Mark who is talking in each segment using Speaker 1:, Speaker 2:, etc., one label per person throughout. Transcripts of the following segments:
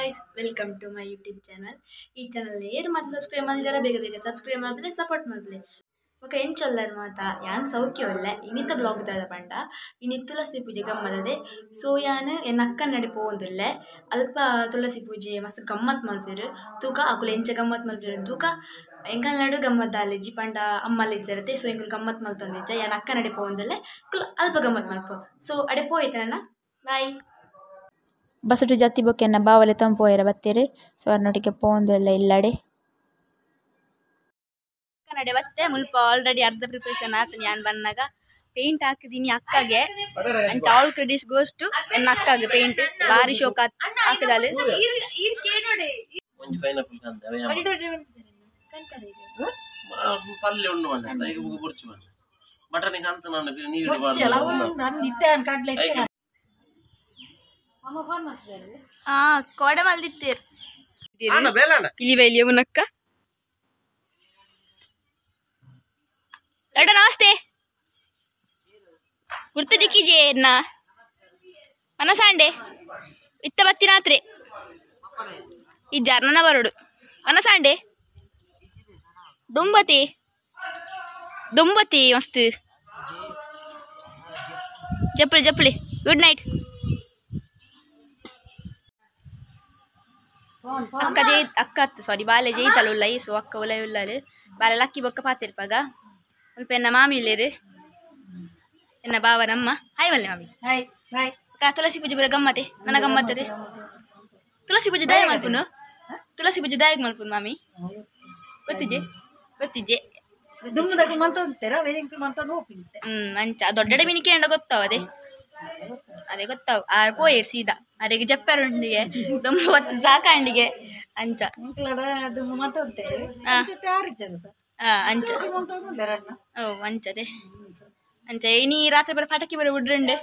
Speaker 1: Guys, welcome to my YouTube channel. ಈ channel ಏರು ಮಾತ ಸಬ್ಸ್ಕ್ರೈಬ್ ಮಾಡಿದಾರ ಬೇಗ ಬೇಗ ಸಬ್ಸ್ಕ್ರೈಬ್ ಮಾಡಲಿ, ಸಪೋರ್ಟ್ ಮಾಡಲಿ. ಓಕೆ, ಎಂಚೊಲ್ಲರ್ ಮಾತ ಯಾನ್ ಸೌಖ್ಯ ಒಲ್ಲೆ ಇನ್ನಿತ್ತ ಬ್ಲಾಗ್ ದಾದ ಪಂಡ ಇನಿ ತುಳಸಿ ಪೂಜೆ ಗಮ್ಮತ್ತದೆ. ಸೊ ಯಾನ್ ಎನ್ನ ಅಕ್ಕನ ನಡೆ ಪೋವೊಂದುಲ್ಲೆ. ಅಲ್ಪ ತುಳಸಿ ಪೂಜೆ ಮಸ್ತ್ ಗಮ್ಮತ್ ಮಲ್ಪೆರು ತೂಕ ಅಕುಲು ಎಂಚ ಗಮ್ಮತ್ ಮಲ್ಪೆರು ತೂಕ ಎಂಕಲ್ ನಡು ಗಮ್ಮತ್ ದಾಲಿಜ್ಜಿ ಪಂಡ ಅಮ್ಮಲ್ಲಿ ಇಜ್ಜರತೆ. ಸೊ ಎಂಕುಲು ಗಮ್ಮತ್ ಮಲ್ತೊಂದಿಜ್ಜ ಯಾನ್ ಅಕ್ಕ ನಡೆ ಪೋವೊಂದುಲ್ಲೆ, ಅಕುಲು ಅಲ್ಪ ಗಮ್ಮತ್ ಮಲ್ಪು. ಸೊ ಅಡೆ ಪೋಯ್ತನ ಬಾಯ್.
Speaker 2: ಬಸ್ಸು ಜತ್ತಿ ಬೊಕ್ಕೆನ್ನ ಬಾವಲೆ ತಂಪೋಯರ ಬತ್ತೆರು. ಸೊ ಅರ್ನೊಟ್ಟಿಗೆ ಪೋಂದೆಲ್ಲ ಇಲ್ಲಡೆ
Speaker 1: ನಡೆ ಬತ್ತೆ ಮುಲ್ಪ ಆಲ್ರೆಡಿ ಅರ್ಧ ಪ್ರಿಪ್ರೇಷನ್ ಆತು. ಯಾನ್ ಬನ್ನಾಗ ಪೇಂಟ್ ಹಾಕಿದೀನಿ ಅಕ್ಕಗೆ. ಅಂಚ ಆಲ್ ಕ್ರೆಡಿಟ್ಸ್ ಗೋಸ್ ಟು ಎನ್ನ ಅಕ್ಕಗೆ. ಪೇಂಟ್ ಬಾರಿ ಶೋಕ ಹಾಕಿದಾಲೆ.
Speaker 3: ಒಂಜಿ ಪೈನಾಪಲ್ ಕಂತೆ ಪಲ್ಯ ಉಂಡು ಮಂಡೆ ಐಕ್ ಬುಗ ಬೊರ್ಚು ಮಂಡೆ ಬಟನೆ ಕಂತ ನಾನು ಪಿರ ನೀರು ಬಾರ್ದು.
Speaker 1: ಆ ಕೋಡೆ ಮಲ್ದಿತ್ತೇರು ಇಲ್ಲಿ ಬೈಲಿ ಮುನಕ್ಕ. ದೊಡ್ಡ ನಮಸ್ತೆ ಗುರ್ತು ದಿಕ್ಕಿಜೆ ನಾ ಮನಸಾಂಡೆ ಇತ್ತ ಬತ್ತಿನಾತ್ರೆ ಈ ಜರ್ನನ ಬರೋಡು ಮನಸಾಂಡೆ ದುಂಬತಿ ದುಂಬತಿ ಮಸ್ತ್ ಜಪ್ಲಿ ಜಪ್ಲಿ. Good night. ಅಕ್ಕ ಜೈ ಅಕ್ಕ ಅತ್ತು ಸಾರಿ ಬಾಲೆ ಜೈತಲ್ಲ ಉಲ್ಲ ಸೊ ಅಕ್ಕ ಉಲ್ಲ ಉಲ್ಲಾಲು ಬಾಲೆ ಲಕ್ಕಿ ಬೊಕ್ಕ ಪಾತಿರ್ಪಾಗ ಅಲ್ಪ ಎನ್ನ ಮಾಮಿ ಇಲ್ಲೇರು ಎನ್ನ ಬಾವ ನಮ್ಮ ಹಾಯ್ ಮಲ್ಲೆ ಮಾಮಿ. ಅಕ್ಕ ತುಳಸಿ ಪೂಜೆ ಪೂರ ಗಮ್ಮತೆ ನನ್ನ ಗಮ್ಮತ್ತದೆ. ತುಳಸಿ ಪೂಜೆ ದಾಯ ಮಲ್ಪುನು, ತುಳಸಿ ಪೂಜೆ ದಾಯಗ್ ಮಲ್ಪುನು ಮಾಮಿ. ಗೊತ್ತಿಜೆ ಗೊತ್ತಿಜೆ ಅಂಚ ದೊಡ್ಡ ಮಿನಿಕೆ ಅಂಡ ಗೊತ್ತಾವ ಅದೇ ಅದೇ ಗೊತ್ತಾವ್ ಆರ್ ಪೋಯೇರ್ ಸೀದಾ ಅರೆಗೆ ಜಪ್ಪರುಂಡಿಗೆ ದುಂಬ ಸಾಕಾಂಡಿಗೆ ಅಂಚ ಅಂಚ ಓ ಅಂಚದೆ ಅಂಚ. ಇನಿ ರಾತ್ರಿ ಬರ ಪಟಾಕಿ ಬರ ಬಿಡ್ರಂಡೆ.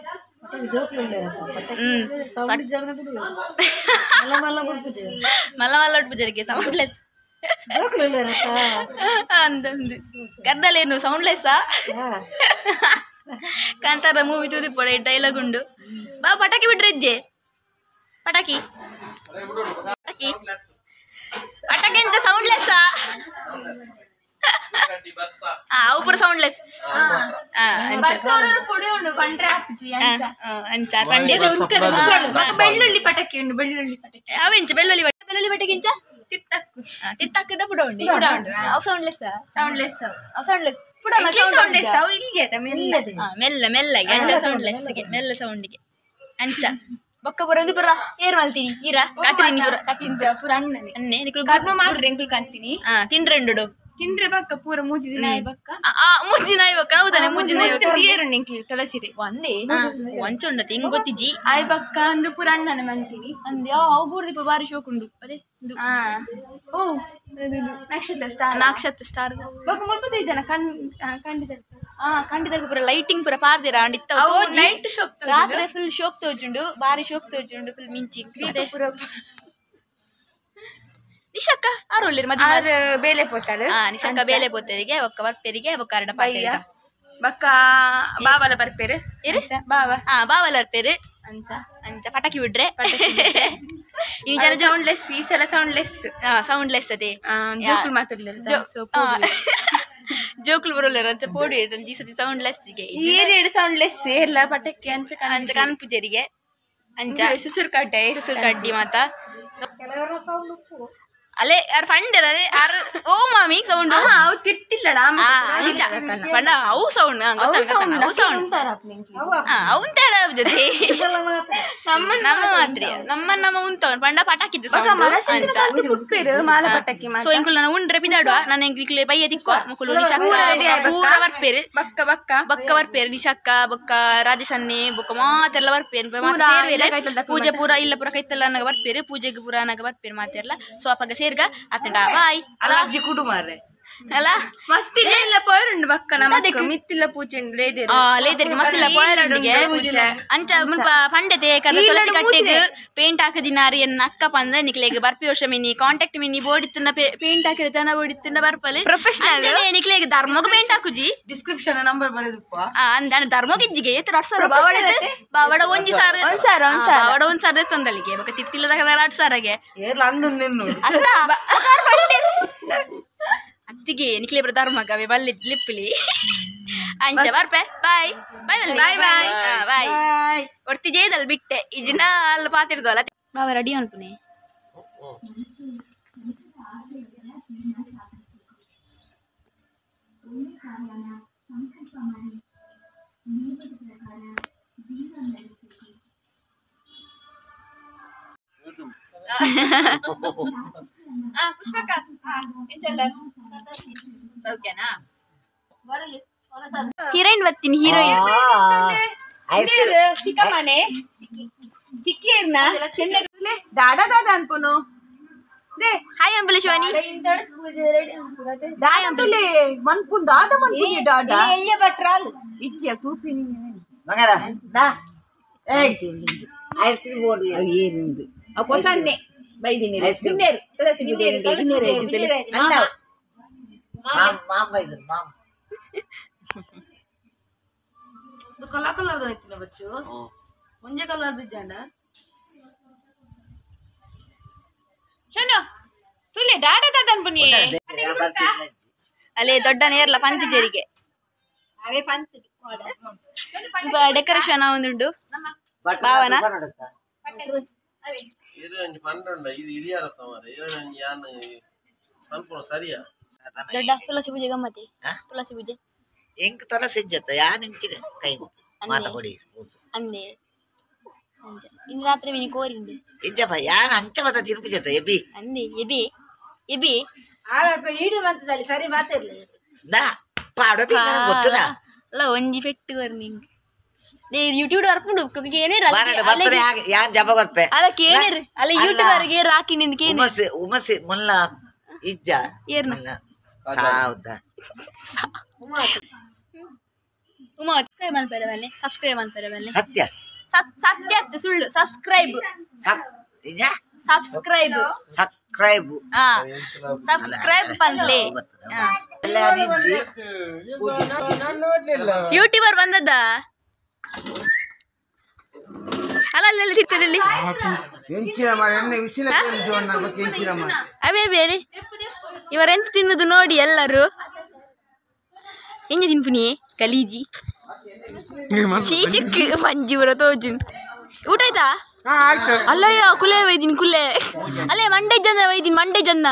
Speaker 1: ಮಲ್ಲ ಮಲ್ಲ ಉಡ್ಪುಜರಿಗೆ ಸೌಂಡ್ಲೆಸ್ ಅಂದಂದು ಗದ್ದಲೇನು ಸೌಂಡ್ಲೆಸ್. ಕಾಂತಾರ ಮೂವಿ ತೂದಿಪ್ಪೊಡೆ ಡೈಲಾಗ್ ಉಂಡು. ಬಾ ಪಟಾಕಿ ಬಿಡ್ರೆ ಇಜ್ಜೆ ಪಟಾಕಿ ಪಟಾಕಿ ಪಟಾಕಿ ಎಂತ ಸೌಂಡ್ಲೆಸ್. ಅವು ಪೂರ ಸೌಂಡ್ಲೆಸ್. ಅಂಚ
Speaker 4: ಬೆಳ್ಳುಳ್ಳಿ ಪಟಾಕಿ ಉಂಡು, ಬೆಳ್ಳುಳ್ಳಿ ಪಟಾಕಿ
Speaker 1: ಅವೆಂಚ ಬೆಳ್ಳುಳ್ಳಿ ಬೆಳ್ಳುಳ್ಳಿ ಪಟಾಕಿ ಇಂಚ ತಿರ್ತಕ್ಕು ತಿರ್ತಕ್ಕು ಪುಡ ಉಂಡು ಅವು ಸೌಂಡ್ಲೆಸ್
Speaker 4: ಸೌಂಡ್ಲೆಸ್
Speaker 1: ಅವು ಸೌಂಡ್ಲೆಸ್ ಪುಡ
Speaker 4: ಸೌಂಡ್ಲೆಸ್ ಅವು ಇಲ್ಲಿ ಮೆಲ್ಲ
Speaker 1: ಮೆಲ್ಲ ಮೆಲ್ಲಗೆ ಅಂಚ ಸೌಂಡ್ಲೆಸ್ ಮೆಲ್ಲ ಸೌಂಡಿಗೆ ಅಂಚ ಬೊಕ್ಕ ಪೂರ ಒಂದು ಪೂರ ಏರ್ ಮಲ್ತೀನಿ ಈರ ಕಟ್ಟಿದೀನಿ ಪೂರ
Speaker 4: ಕಟ್ಟಿಂಚ ಪೂರ ಅಣ್ಣನೆ
Speaker 1: ಅನ್ನೆ ನಿಕುಲು
Speaker 4: ಕರ್ಮ ಮಾತ್ರ ಎಂಕುಲು ಕಂತೀನಿ.
Speaker 1: ತಿಂಡ್ರೆ ಉಂಡು
Speaker 4: ತಿಂಡ್ರೆ ಬಕ್ಕ ಪೂರ ಮೂಜಿ ದಿನ ಆಯ್ ಬಕ್ಕ
Speaker 1: ಮೂಜಿ ನಾಯಿ ಬಕ್ಕ ಹೌದಾನೆ ಮೂಜಿ ನಾಯಿ ಬಕ್ಕ
Speaker 4: ಏರುಂಡು ಎಂಕ್ಲು ತುಳಸಿದೆ
Speaker 1: ಒಂದೇ ಒಂಚ ಉಂಡತೆ ಹಿಂಗ್ ಗೊತ್ತಿಜ್ಜಿ
Speaker 4: ಆಯ್ ಬಕ್ಕ ಅಂದು ಪೂರ ಅಣ್ಣನೆ ಮಂತೀನಿ
Speaker 1: ಅಂದೆ ಅವು ಗೂರ್ದಿಪ್ಪ ಬಾರಿ ಶೋಕ್ ಉಂಡು ಅದೇ ಇದು
Speaker 4: ಓ ನಕ್ಷತ್ರ ಸ್ಟಾರ್
Speaker 1: ನಕ್ಷತ್ರ ಸ್ಟಾರ್
Speaker 4: ಬೊಕ್ಕ ಮುಲ್ಪತ್ತೈದು ಜನ ಕಂಡಿದ
Speaker 1: ಕಂಡಿದಲ್ಪ ಪೂರ ಲೈಟಿಂಗ್ ಪೂರ ಪಾರ್ದಿರ ಅಂಡ್ ಇತ್ತ
Speaker 4: ನೈಟ್ ಶೋಕ್
Speaker 1: ರಾತ್ರಿ ಫುಲ್ ಶೋಕ್ ತೋಜುಂಡು ಬಾರಿ ಶೋಕ್ ತೋಜುಂಡು ಫುಲ್ ಮಿಂಚಿ
Speaker 4: ಪೂರ.
Speaker 1: ನಿಶಕ್ಕ ಆರು ಒಳ್ಳೆರು ಮದ್ವೆ
Speaker 4: ಆರು ಬೇಲೆ ಪೋತಾಳು.
Speaker 1: ನಿಶಕ್ಕ ಬೇಲೆ ಪೋತರಿಗೆ ಒಕ್ಕ ಬರ್ಪೇರಿಗೆ ಒಕ್ಕ ಅರಡ
Speaker 4: ಬಯ್ಯ ಬಕ್ಕ ಬಾವಲ ಬರ್ಪೇರು ಬಾವ
Speaker 1: ಬಾವಲ ಬರ್ಪೇರು
Speaker 4: ಅಂಚ
Speaker 1: ಅಂಚ ಪಟಾಕಿ ಬಿಡ್ರೆ
Speaker 4: ಈ ಜನ ಸೌಂಡ್ಲೆಸ್ ಈ ಸಲ ಸೌಂಡ್ಲೆಸ್
Speaker 1: ಸೌಂಡ್ಲೆಸ್ ಅದೇ
Speaker 4: ಜೋಕುಲು ಮಾತಾಡ್ಲಿಲ್ಲ
Speaker 1: ಜೋಕುಲು ಬರೋಲ್ಲ ಅಂತ ಪೋಡಿ ಈ ಸತಿ ಸೌಂಡ್ಲೆಸ್ ಗೆ
Speaker 4: ಏರೇಡು ಸೌಂಡ್ಲೆಸ್ ಏರ್ಲ ಪಟಾಕಿ ಅಂಚ
Speaker 1: ಅಂಚ ಕನ್ಪುಜರಿಗೆ ಅಂಚ
Speaker 4: ಸುಸುರು ಕಡ್ಡೆ
Speaker 1: ಸುಸುರು ಕಡ್ಡಿ ಮಾತ ಅಲ್ಲೇ ಯಾರು ಫಂಡರ್ ಅಲ್ಲೇ ಯಾರು ಓ ಮಾಮಿ ಸೌಂಡ್
Speaker 4: ಅವು ತಿರ್ತಿಲ್ಲ
Speaker 1: ಪಂಡ ಅವು ಸೌಂಡ್ ಅವು ಸೌಂಡ್ ಅವಂತಾರ ಜೊತೆ ನಮ್ಮ ನಮ್ಮ ಮಾತ್ರ ನಮ್ಮ ನಮ್ಮ ಉಂತವನ್ ಪಂಡ ಪಟಾಕಿದ್ದು ಸೊ ಇಂಕುಲು ನಾನು ಉಂಡ್ರೆ ಬಿದಾಡುವ ನಾನು ಎಂಕ್ಲೆ ಬಯ್ಯ ತಿಕ್ಕುವ ಮಕ್ಕಳು ನಿಶಕ್ಕ ಪೂರ ಬರ್ಪೇರು
Speaker 4: ಬಕ್ಕ ಬಕ್ಕ
Speaker 1: ಬಕ್ಕ ಬರ್ಪೇರು ನಿಶಕ್ಕ ಬೊಕ್ಕ ರಾಜೇಶನ್ನೆ ಬೊಕ್ಕ ಮಾತೆಲ್ಲ ಬರ್ಪೇರು ಸೇರ್ವೇರೆ ಪೂಜೆ ಪೂರ ಇಲ್ಲ ಪೂರ ಕೈತಲ್ಲ ಅನ್ನಗ ಬರ್ಪೇರು ಪೂಜೆಗೆ ಪೂರ ಅನ್ನಗ ಬರ್ಪೇರು ಮಾತೆಲ್ಲ. ಸೊ ಅಪ್ಪಗ ಸೇರ್ಗ ಅತ್ತಂಡ ಬಾಯ್.
Speaker 5: ಅಜ್ಜಿ ಕುಡು ಮಾರ್ರೆ.
Speaker 1: ಅಲ್ಲ
Speaker 4: ಮಸ್ತ್ ಇಲ್ಲ ಪೋಯರುಂಡು ಬಕ್ಕ ನಮಕ್ ಮಿತ್ತಿಲ್ಲ ಪೂಜೆ ಉಂಡು ಲೇದೇರು
Speaker 1: ಆ ಲೇದರಿಗೆ ಮಸ್ತಿಲ್ಲ ಪೋಯರುಂಡಿಗೆ ಅಂಚ ಮುಲ್ಪ ಪಂಡೆತೆ ಕಡ ತುಳಸಿ ಕಟ್ಟೆಗ್ ಪೇಂಟ್ ಹಾಕದಿನಾರಿ ಎನ್ನ ಅಕ್ಕ ಪಂದ ನಿಕ್ಲೆಗ್ ಬರ್ಪಿ ವರ್ಷ ಮಿನಿ ಕಾಂಟ್ಯಾಕ್ಟ್ ಮಿನಿ ಬೋಡಿತ್ತುನ ಪೇಂಟ್ ಹಾಕಿರ ತನ ಬೋಡಿತ್ತುನ ಬರ್ಪಲ್
Speaker 4: ಪ್ರೊಫೆಷನಲ್
Speaker 1: ನಿಕ್ಲೆಗ್ ಧರ್ಮಗ್ ಪೇಂಟ್ ಹಾಕುಜಿ
Speaker 5: ಡಿಸ್ಕ್ರಿಪ್ಷನ್ ನಂಬರ್ ಬರೆದಪ್ಪ
Speaker 1: ಅಂದಾನ ಧರ್ಮಗ್ ಇಜ್ಜಿಗೆ ಏತ್ 2,000 ಬಾವಡ ಬಾವಡ ಒಂಜಿ ಸಾರ ಬಾವಡ ಒಂದ್ ಸಾರ ತೊಂದಲಿಗೆ ಬೊಕ ತಿತ್ತಿಲ್ಲದ 2 ಸಾರಗೆ
Speaker 5: ಏರ್ಲ ಅಂದು ನಿನ್ನು
Speaker 1: ಅಲ್ಲ ಅತ್ತಿಗೆ ನಿಕ್ಲೆ ಬರ ಧರ್ಮಗವೆ ಬಲ್ಲೆ ಲಿಪ್ಪಲಿ ಅಂಚ ಬರ್ಪೆ bye bye bye bye bye ಒರ್ತಿ ಜೇದಲ್ ಬಿಟ್ಟೆ ಇಜಿನ ಅಲ್ಲಿ ಪಾತಿರ್ದಲ್ಲ ಬಾವ ರೆಡಿ ಅನ್ಪುನೆ
Speaker 4: ಪುಷ್ಪಕ್ಕ ಓಕೆನಾ
Speaker 1: ಹೀರೋಯಿನ್ ಬರ್ತೀನಿ ಹೀರೋಯಿನ್
Speaker 4: ಚಿಕ್ಕಮ್ಮನೆ ಚಿಕ್ಕಿರ್ನ ದಾಡ ದಾದ ಅನ್ಪುನು
Speaker 1: ಹಾಯ್ ಅಂಬಲಿ ಶಿವಾನಿ
Speaker 5: ಮನ್ಪುನ್ ದಾದ ಮನ್ಪುನಿ ಡಾಡ ಇಜ್ಜಿಯ ತೂಪಿನಿ
Speaker 6: ಮಗರ ದಾ ಏಯ್ ಐಸ್ ಕ್ರೀಮ್ ಬೋಡಿ
Speaker 5: ಏರಿಂದು ಅ ಪೊಸನ್ನೆ ಬೈದಿನಿ ಬಿನ್ನೇರು ತುಳಸಿ ಪೂಜೆ ಬಿನ್ನೇರು ಐತಿತ್ತಲೆ ಅಣ್ಣ
Speaker 6: ಮಾಮ್ ಮಾಮ್ ಬೈದ್ರು ಮಾಮ್
Speaker 5: ಇದು ಕಲಾ ಕಲರ್ ಐತಿನ ಬಚ್ಚು ಒಂಜೆ ಕಲರ್ ದಿಜ್ಜಾಂಡ
Speaker 4: ಶೋನು ತುಲೆ ಡಾಡ ದಾದ ಅನ್ಪುನಿ
Speaker 1: ಅಲ್ಲೇ ದೊಡ್ಡ ನೇರ್ಲ ಪಂತಿ ಜರಿಗೆ
Speaker 5: ಅರೆ ಪಂತಿ
Speaker 1: ಡೆಕೋರೇಷನ್ ಒಂದುಂಡು ಭಾವನ ದೊಡ್ಡ ತುಳಸಿ ಪೂಜೆ ಗಮ್ಮತಿ ತುಳಸಿ ಪೂಜೆ
Speaker 6: ಎಂಕ್ ತುಳಸಿ ಜತ್ತ ಯಾನ್ ಇಂಚಿನ ಕೈ ಮಾತ ಕೊಡಿ
Speaker 1: ಅಂದೆ ಇನ್ನು ರಾತ್ರಿ ಮಿನಿ ಕೋರಿಂಡು
Speaker 6: ಇಂಚಪ್ಪ ಯಾನ್ ಅಂಚ ಮತ ತಿರುಪು ಜತ್ತ ಎಬಿ
Speaker 1: ಅಂದೆ ಎಬಿ ಎಬಿ
Speaker 5: ಆಳಲ್ಪ ಈಡು ಮಂತದಲ್ಲಿ ಸರಿ ಮಾತಿರ್ಲಿ
Speaker 6: ನಾ ಪಾಡೋ ಬಿಂಗನ ಗೊತ್ತುನಾ
Speaker 1: ಅಲ್ಲ ಒಂಜಿ ಪೆಟ್ಟು ಕೊರ್ ನಿಂಗೆ ಯೂಟ್ಯೂಬ್ ಬರ್ಪುಂಡು ಕೇನೇರು
Speaker 6: ಬರ್ತಾರೆ ಯಾನ್ ಜಪ ಕೊರ್ಪೆ
Speaker 1: ಅಲ್ಲ ಕೇನೇರು ಅಲ್ಲ ಯೂಟ್ಯೂಬರ್ ಗೆ ರಾಕಿ ನಿಂದ ಕೇನೆ
Speaker 6: ಉಮಸೆ ಉಮಸೆ ಮೊಲ್ಲ ಇಜ್ಜ
Speaker 1: ಏರ್ನ
Speaker 6: ಸಾವುದ
Speaker 1: ಉಮಾ ಸಬ್ಸ್ಕ್ರೈಬ್ ಮಾಡ್ತಾರೆ ಮೇಲೆ ಸಬ್ಸ್ಕ್ರೈಬ್ ಮಾಡ್ತಾರೆ ಮೇಲೆ
Speaker 6: ಸತ್ಯ
Speaker 1: ಸತ್ಯ ಅತ್ತೆ ಸುಳ್ಳು ಸಬ್ಸ್ಕ್ರೈಬ್ ಸಬ್ಸ್ಕ್ರೈಬ್
Speaker 6: ಸಬ್ಸ್ಕ್ರೈಬ್
Speaker 1: ಹಾ ಸಬ್ಸ್ಕ್ರೈಬ್ ಪನ್ಲೆ ಯೂಟ್ಯೂಬರ್ ಬಂದದ್ದ ಅಲ್ಲ ಅಲ್ಲೆಲ್ಲ ತಿರ್ತಾರೆ ಅವೇ ಬೇರೆ ಇವರೆಂತ ತಿನ್ನುದು ನೋಡಿ ಎಲ್ಲರೂ ಎಂಜ ತಿನ್ಪುನಿ ಕಲೀಜಿ ಚೀಚಿಕ್ ಮಂಜಿ ಬರ ತೋಜುನ್ ಊಟ ಆಯ್ತಾ ಅಲ್ಲಯ್ಯ ಕುಲೆ ವೈದಿನಿ ಕುಲೆ ಅಲ್ಲೇ ಮಂಡೆ ಜನ ವೈದಿನಿ ಮಂಡೆ ಜನ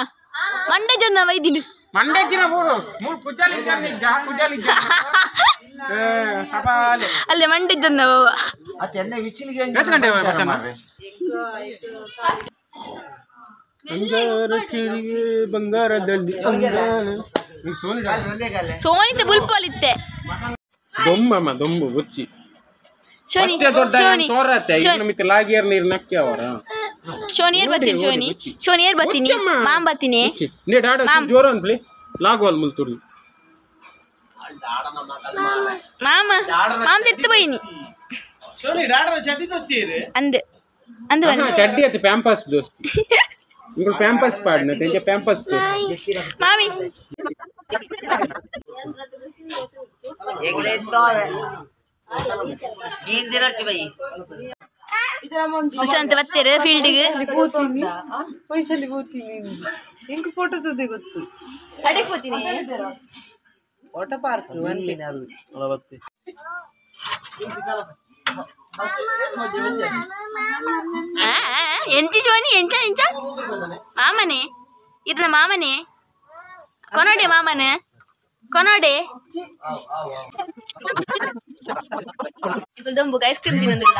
Speaker 1: ಮಂಡೆ ಜನ ವೈದಿನಿ ಅಲ್ಲೇ ಮಂಡೆ ಜನ ಬಾಬಾ ಸೋನಿತ ಬುಲ್ಪೋಲಿತ್ತೆ
Speaker 7: ದೊಂಬಮ್ಮ ದೊಂಬು ಬುಚ್ಚಿ
Speaker 1: ಶೋನಿ ಏರ್ ಬರ್ತೀನಿ ಶೋನಿ ಶೋನಿ ಏರ್ ಬರ್ತೀನಿ ಮಾಮ್ ಬರ್ತೀನಿ
Speaker 7: ಜೋರ ಅನ್ಪ್ಲಿ ಲಾಗೋಲ್ ಮುಲ್ತುರ್ಲಿ
Speaker 1: ಮಾಮ ಮಾಮ್ ತಿರ್ತು ಬೈನಿ
Speaker 3: ಶೋನಿ ಡಾಡರ ಚಡ್ಡಿ ದೋಸ್ತಿ
Speaker 1: ಅಂದೆ ಅಂದೆ
Speaker 7: ಚಡ್ಡಿ ಅತ್ತೆ ಪ್ಯಾಂಪಸ್ ದೋಸ್ತಿ ಇಂಗಳು ಪ್ಯಾಂಪಸ್ ಪಾಡ್ನ ತೆಂಚ ಪ್ಯಾಂಪಸ್ ದೋಸ್ತಿ
Speaker 1: ಮಾಮಿ ಸುಶಾಂತ್ ಬರ್ತೀರ ಫೀಲ್ಡ್ಗೆ
Speaker 5: ಪೈಸಲ್ಲಿ ಹೋಗ್ತೀನಿ ಹೆಂಗ್ ಫೋಟೋ ತುದಿ ಗೊತ್ತು ವಾಟರ್ ಪಾರ್ಕ್
Speaker 1: ಎಂಚ ಶೋನಿ ಎಂಚ ಎಂಚ ಮಾಮನೆ ಇದನ್ನ ಮಾಮನೆ ಕೊನೋಡೆ ಮಾಮನೆ ಕೊನೋಡೆ ದೊಂಬುಗೆ ಐಸ್ ಕ್ರೀಮ್ ತಿನ್ನೋದಿಲ್ಲ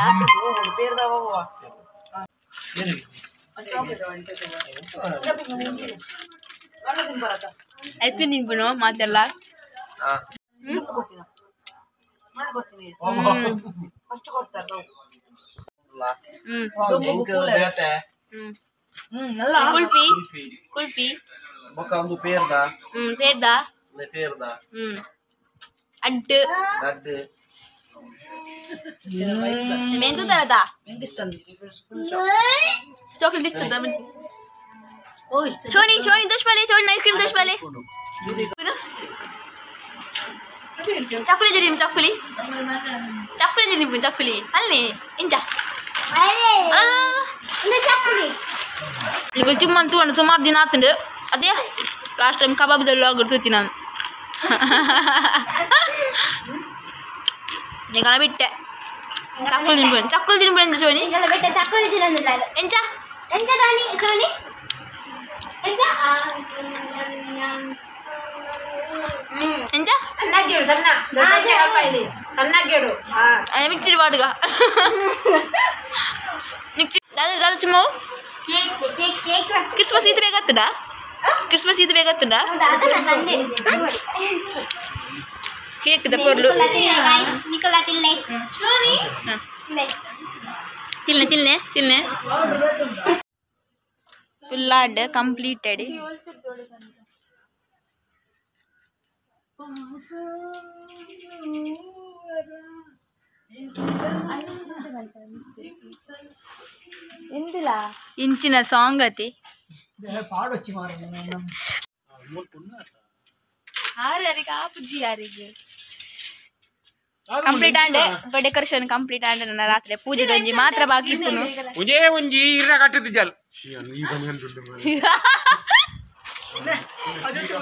Speaker 1: ಐಸ್ ಕ್ರೀಮ್ ತಿನ್ಪುನು ಮಾತೆಲ್ಲ ಕುಲ್ಫಿ ಕುಲ್ಫಿ
Speaker 3: ಬೊಕ್ಕ ಒಂದು ಪೇರ್ದ
Speaker 1: ಪೇರ್ದ
Speaker 3: ಪೇರ್ದ
Speaker 1: ಅಡ್ಡು
Speaker 3: ಅಡ್ಡು
Speaker 1: ಮೆಂತು ತರದ ಚಾಕ್ಲೇಟ್ ಇಷ್ಟ ಸೋನಿ ಸೋನಿ ದೋಷ್ Sony ice cream ದೋಷ್ ಬಾಲೆ ಚಕ್ಕುಲಿ ಜರಿ ಚಕ್ಕುಲಿ ಚಕ್ಕುಲಿ ಜರಿ ಚಕ್ಕುಲಿ ಅಲ್ಲಿ ಇಂಜ ಈಗ ಚುಮ್ಮನ್ ತೂಂಡು ಸುಮಾರು ದಿನ ಆತುಂಡು ಅದೇ ಲಾಸ್ಟ್ ಟೈಮ್ ಕಬಾಬ್ದಲ್ಲಿ ತೂತಿ ನಾನು ನಿಗಲ ಬಿಟ್ಟೆ ಚಕ್ಕುಲಿ ತಿನ್ಬೋದು ಚಕ್ಕುಲಿ ತಿನ್ಬೋದು ಸೋನಿ
Speaker 8: ಚಕ್ಕುಲಿ ತಿನ್ನೋದಿಲ್ಲ
Speaker 1: ಎಂಚ
Speaker 8: ಎಂಚ ತಾನಿ ಸೋನಿ ಎಂಚ
Speaker 1: ಎಂಚ
Speaker 4: ಸಣ್ಣಗೇಡು ಸಣ್ಣ ಸಣ್ಣ ಗೇಡು
Speaker 1: ಮಿಕ್ಸಿಡ್ ಪಾಡುಗ ಮಿಕ್ಸಿ ದಾದ ದಾದ ಚುಮ್ಮವು ಕ್ರಿಸ್ಮಸ್ ಇದು ಬೇಗ ಕ್ರಿಸ್ಮಸ್ ಇದು ಬೇಗ ಕೇಕ್ the ಪೊರ್ಲು ತಿನ್ನೆ ತಿನ್ನೆ ತಿನ್ನೆ full and completed ಇಂಚಿನ ಸಾಂಗ್ ಅತಿ complete and decoration complete and ನನ್ನ ರಾತ್ರಿ ಪೂಜೆ ಒಂಜಿ ಮಾತ್ರ ಬಾಕಿ ಇತ್ತು
Speaker 7: ಒಂಜೇ ಒಂಜಿ ಇರ ಕಟ್ಟಿದ್ದ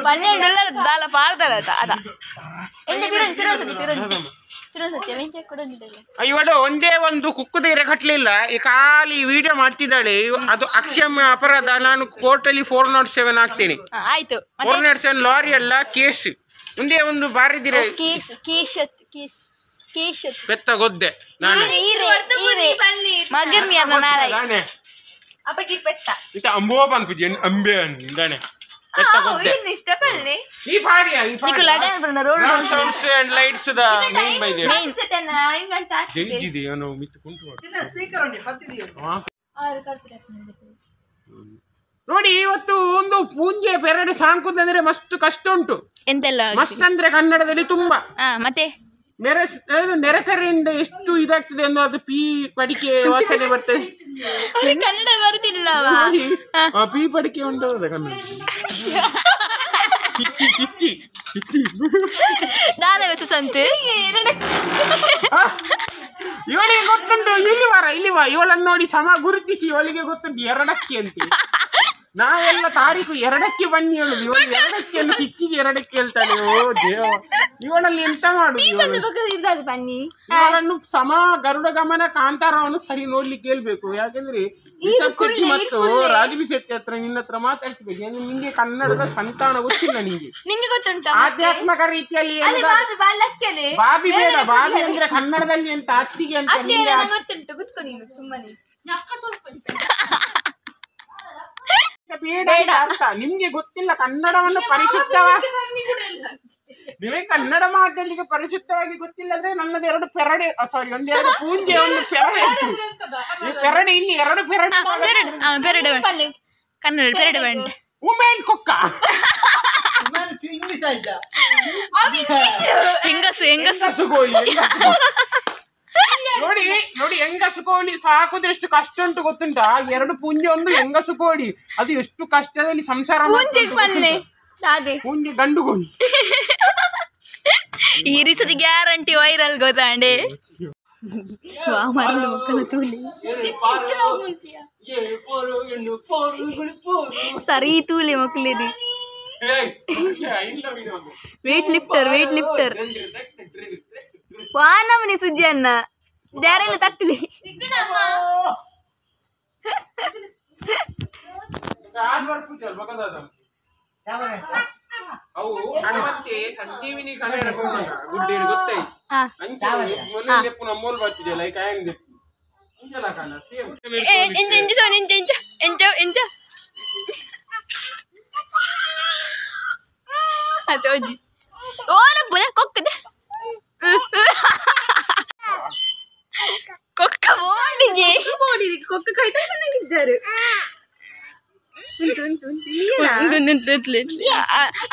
Speaker 1: 12 ದಾಲ ಪಾಡ್ದಾರ ಅದ
Speaker 7: ಇವಳು ಒಂದೇ ಒಂದು ಕುಕ್ಕುದ ಇರ ಕಟ್ಟಲಿಲ್ಲ, ಈ ಖಾಲಿ ವಿಡಿಯೋ ಮಾಡ್ತಿದ್ದಾಳೆ. ಅದು ಅಕ್ಷಮ್ಯ ಅಪರಾಧ. ನಾನು ಕೋರ್ಟಲ್ಲಿ 407 ಹಾಕ್ತೇನೆ.
Speaker 1: ಆಯ್ತು,
Speaker 7: 407 ಲಾರಿ ಅಲ್ಲ ಕೇಸ್. ಒಂದೇ ಒಂದು ಬಾರಿದಿರ ಪೆತ್ತ ಗೊದ್ದೆ ನಾನು ಅಂಬೋ ಪನ್ಪುಜಿ ಅಂಬೆ ಅಂದಾನೆ ನೋಡಿ ಇವತ್ತು ಒಂದು ಪೂಂಜೆ ಪೆರಡೆ ಸಾಂಕುದಂದ್ರೆ ಮಸ್ತ್ ಕಷ್ಟ ಉಂಟು.
Speaker 1: ಎಂತೆಲ್ಲ
Speaker 7: ಮಸ್ತ್ ಅಂದ್ರೆ ಕನ್ನಡದಲ್ಲಿ ತುಂಬಾ
Speaker 1: ಮತ್ತೆ
Speaker 7: ನೆರೆ ನೆರೆಕರೆಯಿಂದ ಎಷ್ಟು ಇದಾಗ್ತದೆ ಅನ್ನೋ ಅದು ಪೀ ಪಡಿಕೆ ವಾಸನೆ ಬರ್ತದೆ.
Speaker 1: ಕನ್ನಡ ಬರುತ್ತಿಲ್ಲ.
Speaker 7: ಪೀ ಪಡಿಕೆ ಉಂಟು ಕನ್ನಡ. ಕಿಚ್ಚಿ ಕಿಚ್ಚಿ ಕಿಚ್ಚಿ
Speaker 1: ಸಂತೆ
Speaker 7: ಇವಳಿಗೆ ಗೊತ್ತುಂಟು. ಇಲ್ಲಿ ವಾರ ಇಲ್ಲಿ ವಾ ಇವಳನ್ನು ನೋಡಿ ಸಮ ಗುರುತಿಸಿ ಇವಳಿಗೆ ಗೊತ್ತುಂಟು ಎರಡಕ್ಕೆ ಅಂತ. ನಾವೆಲ್ಲ ತಾರೀಕು 2ಕ್ಕೆ ಬನ್ನಿ ಹೇಳುದು, ಇವಳು 2ಕ್ಕೆ ಅಲ್ಲ ಚಿಚ್ಚಿಗೆ 2ಕ್ಕೆ ಹೇಳ್ತಾಳೆ. ಓ ದೇವ, ಇವಳಲ್ಲಿ ಎಂತ ಮಾಡುದು? ಇವಳನ್ನು ಸಮ ಗರುಡ ಗಮನ ಕಾಂತಾರವನ್ನು ಸರಿ ನೋಡ್ಲಿಕ್ಕೆ ಹೇಳ್ಬೇಕು. ಯಾಕಂದ್ರೆ ರಿಷಬ್ ಶೆಟ್ಟಿ ಮತ್ತು ರಾಜವಿ ಶೆಟ್ಟಿ ಹತ್ರ ನಿನ್ನ ಹತ್ರ ಮಾತಾಡ್ಸ್ಬೇಕು. ಯಾಕಂದ್ರೆ ನಿಂಗೆ ಕನ್ನಡದ ಸಂತಾನ ಗೊತ್ತಿಲ್ಲ. ನಿಂಗೆ ಆಧ್ಯಾತ್ಮಕ ರೀತಿಯಲ್ಲಿ ಬಾಬಿ ಬೇಡ. ಬಾಬಿ ಅಂದ್ರೆ ಕನ್ನಡದಲ್ಲಿ ಎಂತ ಅತ್ತಿಗೆ ಅಂತ ಬೇಡ ಅರ್ಥ. ನಿಮ್ಗೆ ಗೊತ್ತಿಲ್ಲ ಕನ್ನಡವನ್ನು ಪರಿಚಿತವಾಗಿ. ನಿಮಗೆ ಕನ್ನಡ ಮಾತಾಡ್ಲಿಕ್ಕೆ ಪರಿಚಿತವಾಗಿ ಗೊತ್ತಿಲ್ಲ ಅಂದ್ರೆ ನನ್ನದು 2 ಪೆರಡೆ, ಸಾರಿ ಒಂದೆರಡು ಪೂಂಜೆ ಒಂದು ಪೆರಡೆ ಪೆರಡೆ ಇಲ್ಲಿ 2 ಪೆರಡೆ
Speaker 1: ಪೆರಡೆ ಕನ್ನಡ ಪೆರಡೆ
Speaker 7: ವುಮೆನ್ ಕೊಕ್ಕ
Speaker 1: ಹೆಂಗಸು ಹೆಂಗಸು
Speaker 7: ಕೋಳಿ. ನೋಡಿ ನೋಡಿ ಹೆಂಗಸು ಕೋಳಿ ಸಾಕುದ್ರೆ ಎಷ್ಟು ಕಷ್ಟ ಉಂಟು ಗೊತ್ತುಂಟಾ? 2 ಪೂಂಜೆ ಒಂದು ಹೆಂಗಸು ಕೋಳಿ, ಅದು ಎಷ್ಟು ಕಷ್ಟದಲ್ಲಿ ಸಂಸಾರ. ಪೂಂಜೆ ಗಂಡು ಕೋಳಿ.
Speaker 1: ಈ ರೀತಿ ಗ್ಯಾರಂಟಿ ವೈರಲ್ ಗೊತ್ತಾಂಡೆ. ಸರಿ ತೂಲಿ ಮಕ್ಕಳಿದಿ. Weight lifter weight lifter ವಾನಮನಿ ಸುದ್ದಿ ಅನ್ನ ಯಾರೆಲ್ಲ ತಟ್ಟಲಿ. ಕೊಕ್ಕದೆ ಕೊಕ್ಕ ಮೋಡಿಗೆ ಕೊಕ್ಕ ಕೈತ ಇದ್ದಾರೆ.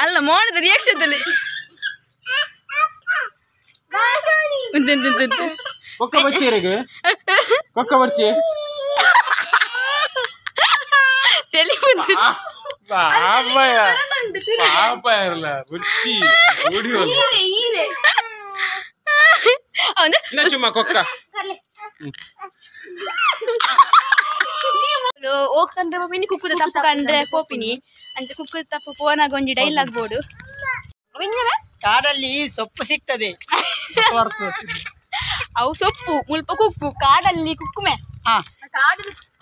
Speaker 4: ಅಲ್ಲ ಮೋನದ ರಿಯಾಕ್ಷನ್ ಅಲ್ಲಿ
Speaker 7: ಕೊಕ್ಕ ಬಚ್ಚೇರಿಗೆ ಕೊಕ್ಕ ಬರ್ಚಿ ಕೊಕ್ಕ
Speaker 4: ಹೋಗ್ತಂದ್ರೆ ಪೋಪಿನಿ ಕುಕ್ಕುದ ತಪ್ಪು ಕಂಡ್ರೆ ಪೋಪಿನಿ ಅಂಚೆ ಕುಕ್ಕುದ ತಪ್ಪು ಪೋನಾಗ ಒಂಜಿ ಡೈಲಾಗ್ ಬೋರ್ಡು
Speaker 6: ಕಾಡಲ್ಲಿ ಸೊಪ್ಪು ಸಿಗ್ತದೆ.
Speaker 4: ಅವು ಸೊಪ್ಪು ಮುಲ್ಪ ಕುಕ್ಕು ಕಾಡಲ್ಲಿ ಕುಕ್ಕುಮೆ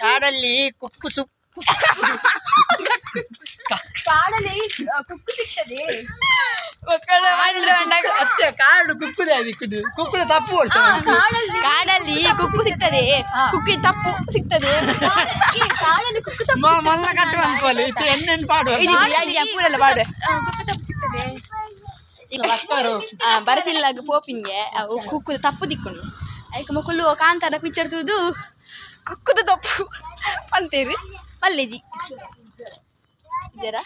Speaker 6: ಕಾಡಲ್ಲಿ ಕುಕ್ಕು ಸುಪ್ಪು
Speaker 4: ಕಾಡಲ್ಲಿ ಕುಕ್ಕು ಸಿಗ್ತದೆ.
Speaker 6: ಅತ್ತೆ ಕಾಡು ಕುಕ್ಕುದೆ ಅದಕ್ಕೆ ಕುಕ್ಕುದ ತಪ್ಪು.
Speaker 4: ಕಾಡಲ್ಲಿ ಕುಕ್ಕು ಸಿಗ್ತದೆ, ಕುಕ್ಕಿ ತಪ್ಪು ಸಿಗ್ತದೆ. ಕಾಡಲ್ಲಿ ಕುಕ್ಕು ತಪ್ಪು
Speaker 6: ಮಲ್ಲ ಕಟ್ಟು ಅನ್ಕೊಳ್ಳಿ ಎಣ್ಣೆನ್ ಪಾಡು
Speaker 4: ಪೂರೆಲ್ಲ ಪಾಡು ಕುಕ್ಕು ತಪ್ಪು ಸಿಗ್ತದೆ. ಬರತಿಲ್ಲಾಗ ಪೋಪಿಂಗೆ ಅವು ಕುಕ್ಕುದ ತಪ್ಪು ದಿಕ್ಕೊಂಡು ಐಕ ಮಕ್ಕಳು ಕಾಂತಾರ ಪಿಕ್ಚರ್ ತೂದು ಕುಕ್ಕುದ ತಪ್ಪು ಅಂತೇರಿ ಮಲ್ಲೇಜಿ ಇದರ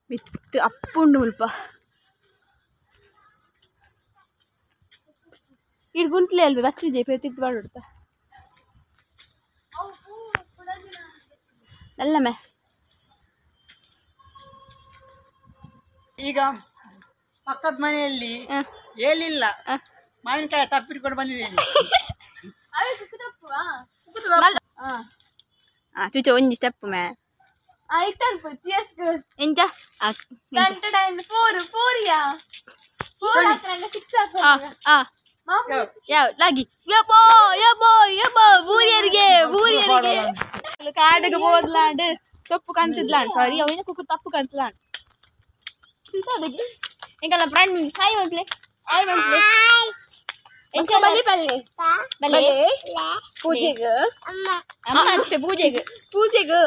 Speaker 4: ಮಿತ್ತು ಅಪ್ಪುಂಡು ಮುಲ್ಪ ಇಡ್ ಗುಂಟ್ಲೆ ಅಲ್ವೇ ಬಚ್ಚಿಜೆ ಪೇತಿತ್ತು ಬಾಡುಡ್ತ ಅಲ್ಲಮೆ.
Speaker 6: ಈಗ ಪಕ್ಕದ ಮನೆಯಲ್ಲಿ ಏನಿಲ್ಲ, ಮಾವಿನಕಾಯಿ ತಪ್ಪಿಟ್ಕೊಂಡು ಬಂದಿದ್ದೀನಿ.
Speaker 4: ಚುಚೆ ಒಂಜಿ ಸ್ಟೆಪ್ ಮೇ ಎಂಚ ಯಾವ ಲಾಗಿ ಯಬ್ಬೋ ಯಬ್ಬೋ ಯಬ್ಬೋ ಬೂರಿಯರಿಗೆ ಬೂರಿಯರಿಗೆ ಕಾಡಿಗೆ ಹೋದ್ಲಾಂಡ್ ತಪ್ಪು ಕಾಣ್ತಿದ್ಲಾಂಡ್ ಸಾರಿ ಅವೇನ ಕುಕ್ಕು ತಪ್ಪು ಕಾಣ್ತಿದ್ಲಾಂಡ್ ಎಂಕಲ್ಲ ಫ್ರೆಂಡ್ ಹಾಯ್ ಮಕ್ಳೆ ಹಾಯ್ ಮಕ್ಳೆ ಎಂಚ ಬಲಿ ಬಲ್ಲೆ ಬಲೆ ಪೂಜೆಗೆ ಅಮ್ಮ ಅತ್ತೆ ಪೂಜೆಗೆ ಪೂಜೆಗೆ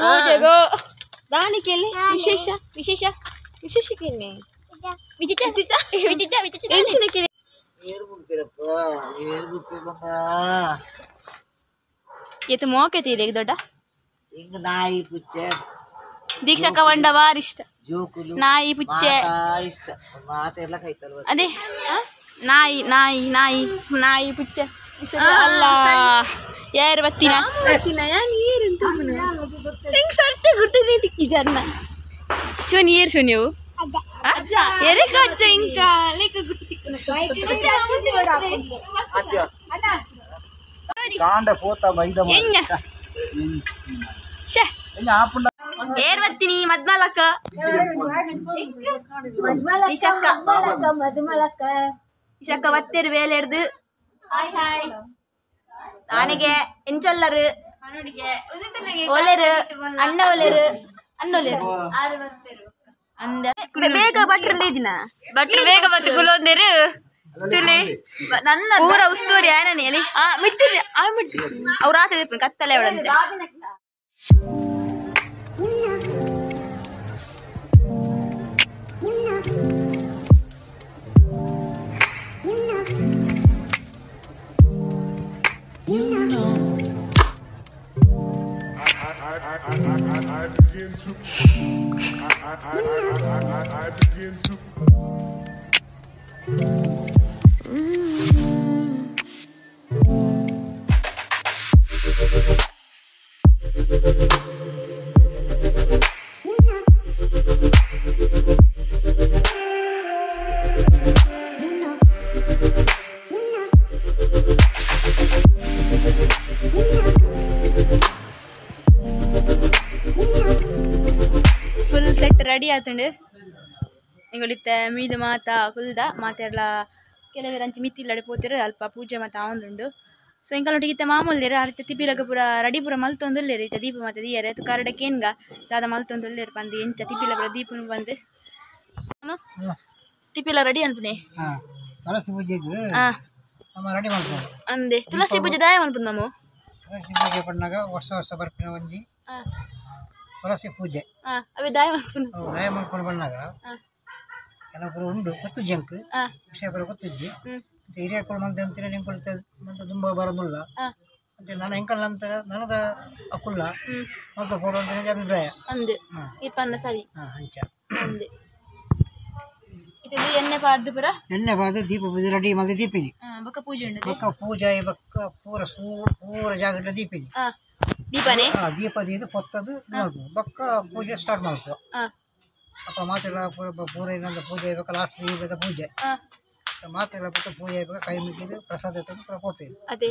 Speaker 4: ಪೂಜೆಗೆ ರಾಣಿ ಕೇಳಿ ವಿಶೇಷ ವಿಶೇಷ ವಿಶೇಷ ಕೇಳಿ ವಿಚಿತ್ರ ವಿಚಿತ್ರ ವಿಚಿತ್ರ ಎಂಚಿನ ಕೇಳಿ ಏತು ಮೋಕೆ ತೀರಿ ದೊಡ್ಡ
Speaker 6: ನಾಯಿ ಪುಚ್ಚೆ
Speaker 4: ದೀಕ್ಷಕ್ಕ వంಡ ಬಾರಿ ಇಷ್ಟ ನಾಯಿ ಪುಚ್ಚೆ ಅದೇ ನಾಯಿ ನಾಯಿ ನಾಯಿ ನಾಯಿ ಪುಚ್ಚೆ ಅಲ್ಲ ಯಾರು ಬತ್ತಿನ ಶೋನಿ ಏರು ಶೋನಿ ಅವು ಏರ್ ಬತ್ತೀನಿ ಮದ್ಮಲಕ್ಕ ಇಶಕ್ಕ ಇಶಕ್ಕ ಬತ್ತೇರು ವೇಲೆರ್ದು ಆನೆಗೆ ಎಂಚೊಲ್ಲರು ಒಲೆರು ಅಣ್ಣ ಒಲೆರು ಅಣ್ಣ ಒಲೆರು ಅಂದ ಬೇಗ ಭಟ್ರು ಲೇದಿನ
Speaker 8: ಭಟ್ರು ಬೇಗ ಬತ್ತು ಕುಲೊಂದೇರು ತುಲೆ ನನ್ನ
Speaker 4: ಪೂರ ಉಸ್ತುವಾರಿ ಆಯನನೆ ಎಲ್ಲಿ
Speaker 8: ಮಿತ್ತಿರಿ
Speaker 4: ಅವ್ರು ರಾತ್ರಿ ಕತ್ತಲೆ ಅವಳಂತೆ.
Speaker 9: I begin to
Speaker 4: full set ready ಆತುಂಡು ಎಂಗಳಿತ್ತ ಮೀದು ಮಾತ ಕುಲ್ದ ಮಾತೆರ್ಲ ಕೆಲವರು ಅಂಚೆ ಮಿತ್ತಿಲ್ಲಡೆ ಪೋತಿರು ಅಲ್ಪ ಪೂಜೆ ಮಾತ ಆವೊಂದುಂಡು. ಸೊ ಎಂಕಲ್ನೊಟ್ಟಿಗೆ ಇತ್ತೆ ಮಾಮೂಲ್ಯರು ಅರ್ಥ ತಿಪಿಲಗ ಪೂರ ರೆಡಿ ಪೂರ ಮಲ್ತೊಂದುಲ್ಲೆರ್ ಇತ್ತೆ ದೀಪ ಮಾತ ದೀಯರೆ ಕರಡ ಕೇನ್ಗ ದಾದ ಮಲ್ತೊಂದುಲ್ಲೆರ್ ಪಂದ್ ಎಂಚ ತಿಪಿಲ ಪೂರ ದೀಪನು ಬಂದು ತಿಪಿಲ ರೆಡಿ ಅನ್ಪುನೆ
Speaker 6: ತುಳಸಿ ಪೂಜೆಗೆ ರೆಡಿ ಮಲ್ಪುನು
Speaker 4: ಅಂದೆ ತುಳಸಿ ಪೂಜೆ ದಾಯ ಮಲ್ಪುನು ಮಾಮು.
Speaker 6: ತುಳಸಿ ಪೂಜೆ ಪಣ್ಣಾಗ ವರ್ಷ ವರ್ಷ ಬರ್ಪಿನ ಒಂಜಿ ತುಳಸಿ ಪೂಜೆ
Speaker 4: ಅವೇ ದಾಯ ಮಲ್ಪುನು
Speaker 6: ದಾಯ ಮಲ್ಪುನು ಬಣ್ಣಾಗ ಕೆಲವೊಬ್ಬರು ಉಂಡು ಗೊತ್ತು ಜಂಕ್ ವಿಷಯ ಬರೋ ಗೊತ್ತಿದ್ದಿ ಹಿರಿಯಕುಲು ಮಂತೆ ಅಂತಿನ ನಿಂಕೊಳ್ತೆ ಮಂತೆ ತುಂಬ ಬರಮುಲ್ಲ ನಾನು ಎಂಕಲ್ ನಂತರ ನನದ ಅಕುಲ್ಲ ಮಲ್ತ ಪೋಡು ಅಂತ ಅಭಿಪ್ರಾಯ
Speaker 4: ಅಂದು ಇಪ್ಪನ್ನ ಸರಿ
Speaker 6: ಅಂಚ
Speaker 4: ಅಂದು ಇದು ಎಣ್ಣೆ ಪಾಡ್ದು ಪೂರ
Speaker 6: ಎಣ್ಣೆ ಪಾಡ್ದು ದೀಪ ಪೂಜೆ ರೆಡಿ ಮತ್ತೆ ದೀಪಿನಿ
Speaker 4: ಬೊಕ್ಕ ಪೂಜೆ ಉಂಟು
Speaker 6: ಬೊಕ್ಕ ಪೂಜೆ ಬೊಕ್ಕ ಪೂರ ಪೂರ ಜಾಗಟ ದೀಪಿನಿ
Speaker 4: ದೀಪನೇ
Speaker 6: ದೀಪ ದೀದು ಪೊತ್ತದು ನೋಡ್ಬೋದು ಬೊಕ್ಕ ಪೂಜೆ ಸ್ಟಾರ್ಟ್ ಮಾಡ್ಕೊ ಅಪ್ಪ ಮಾತೆಲ್ಲ ಪೂರ ಪೂರ ಇನ್ನೊಂದು ಪೂಜೆ ಬೇಕು ಲಾಸ್ಟ್ ದೀಪದ ಪೂಜೆ ಮಾತೆಲ್ಲ ಬೊಕ್ಕ ಪೂಜೆ ಬೇಕು ಕೈ ಮುಗಿದು ಪ್ರಸಾದ ತಂದು ಪೂರ ಪೋಪೇನು
Speaker 4: ಅದೇ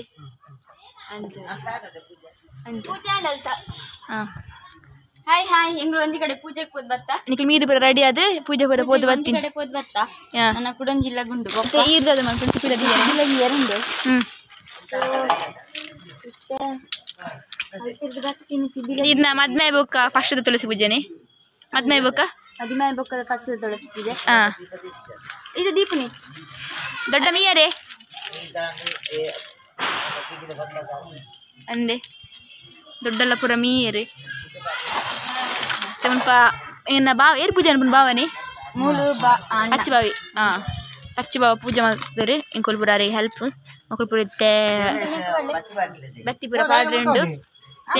Speaker 8: ಹಾಯ್ ಹಾಯ್ ಎಂಗ್ಳು ಒಂಜಿ ಕಡೆ ಪೂಜೆಗೆ ಪೋದ್ ಬತ್ತಾ
Speaker 4: ನಿಕ್ಲು ಮೀದು ಪೂರ ರೆಡಿ ಆದ್ ಪೂಜೆ ಪೂರ ಪೋದು ಬತ್ತೀನಿ
Speaker 8: ಕಡೆ ಪೋದ್ ಬತ್ತಾ ನನ್ನ ಕುಡಂಜಿಲ್ಲ ಗುಂಡು
Speaker 4: ಈರ್ದದ ಮನ್ಪುಂಡು ಪಿಲ ಇರ್ನ ಮದ್ಮೆ ಬೊಕ್ಕ ಫಸ್ಟ್ ತುಳಸಿ ಪೂಜೆನೆ ಮದ್ಮೆ ಬೊಕ್ಕ
Speaker 8: ಮದ್ಮೆ ಬೊಕ್ಕದ ಫಸ್ಟ್ ತುಳಸಿ ಪೂಜೆ ಇದು ದೀಪನಿ
Speaker 4: ದೊಡ್ಡ ಮೀಯರೇ ಅಂದೆ ದೊಡ್ಡಲ್ಲ ಪೂರ ಮೀಯರೇ ಮುಲ್ಪ ಏನ ಬಾವ ಏರ್ ಪೂಜೆ ಅನ್ಪುಂಡು ಬಾವನೆ
Speaker 8: ಮೂಲು
Speaker 4: ಅಚ್ಚು ಬಾವಿ ಹಾಂ ಅಚ್ಚು ಬಾವ ಪೂಜೆ ಮಾಡ್ತಾರೆ ಎಂಕೊಲ್ ಪೂರ ಹೆಲ್ಪ್ ಮಕ್ಕಳು ಪೂರ ಇತ್ತೆ ಬತ್ತಿ ಪೂರ ಪಾಡ್ರೆ ಉಂಡು